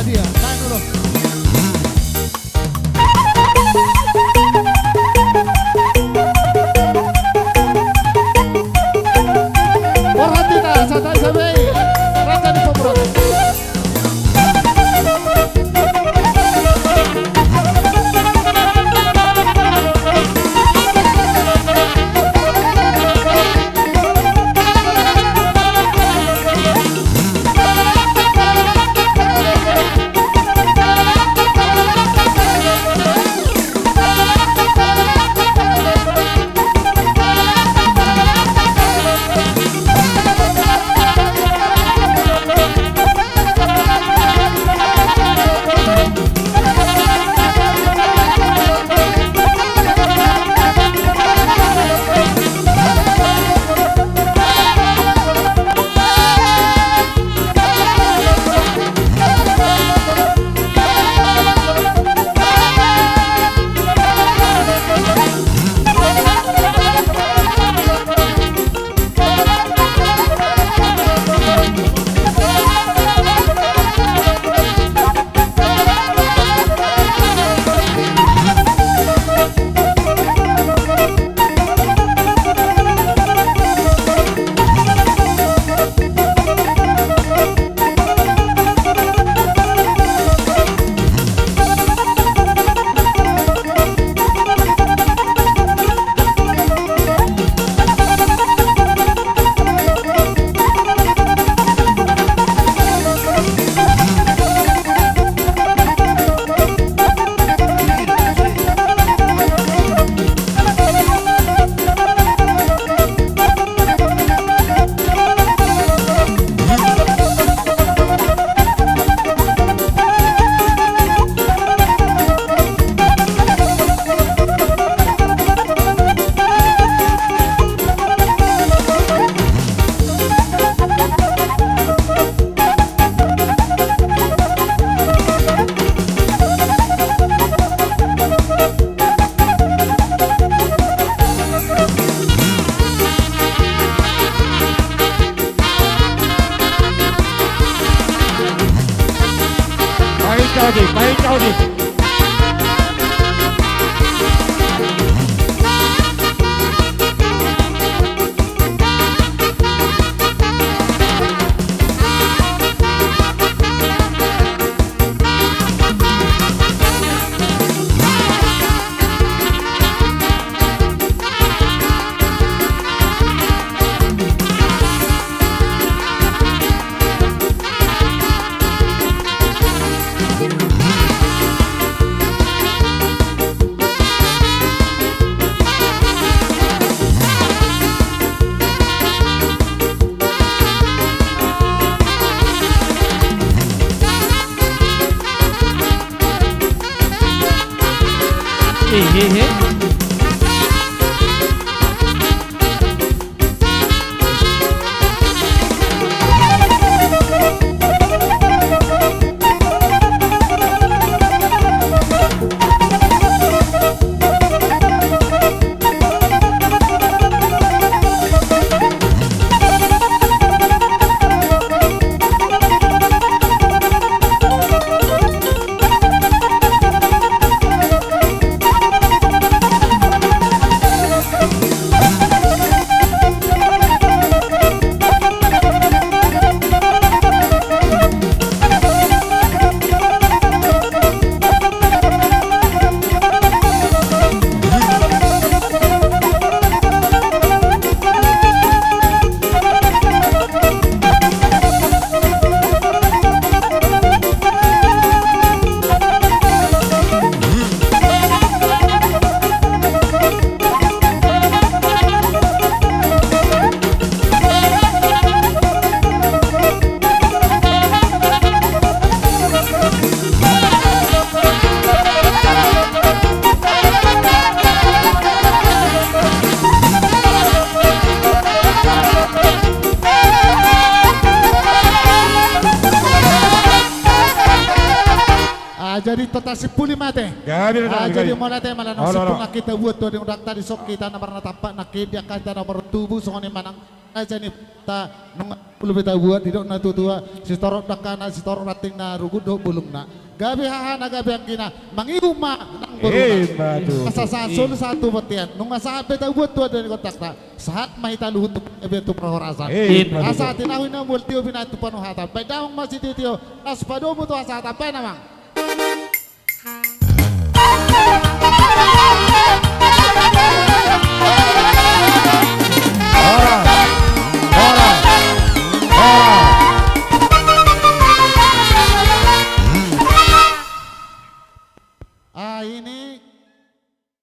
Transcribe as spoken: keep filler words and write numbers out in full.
Sia, tahan dulu. Borhat hita, santabi sabe, raja ni pemurang. Pahinta odi, pahinta odi. Jadi totap simpuli ma ate. Gabe, ah, gabe. Jadi mauliate ma, olo, olo. Simpul nangkin tabuat tu adia ni gondang ta, dison hita na marnatampak nangkin di angka hita na martubu songon i manang. Raja ni ta nunga olo be tabuat, didok na tuatua, sitorop dangkana, sitorop rantingna, rugut dohot bulungna. Gabe hahana, gabe anggina, mangihut ma nang boruna. Ima tutu. Asa sahat solu sahat tu bontean. Nunga sahat be tabuat tu adia ni gondang ta, sahat ma hita luhut tu, gabe tu parhorasan. Ima tutu. Asa tinahu ni na mual tio binahen tu panuhatan. Baen damang ma sitiotio, laos padomu tu hasahatan, baen amang.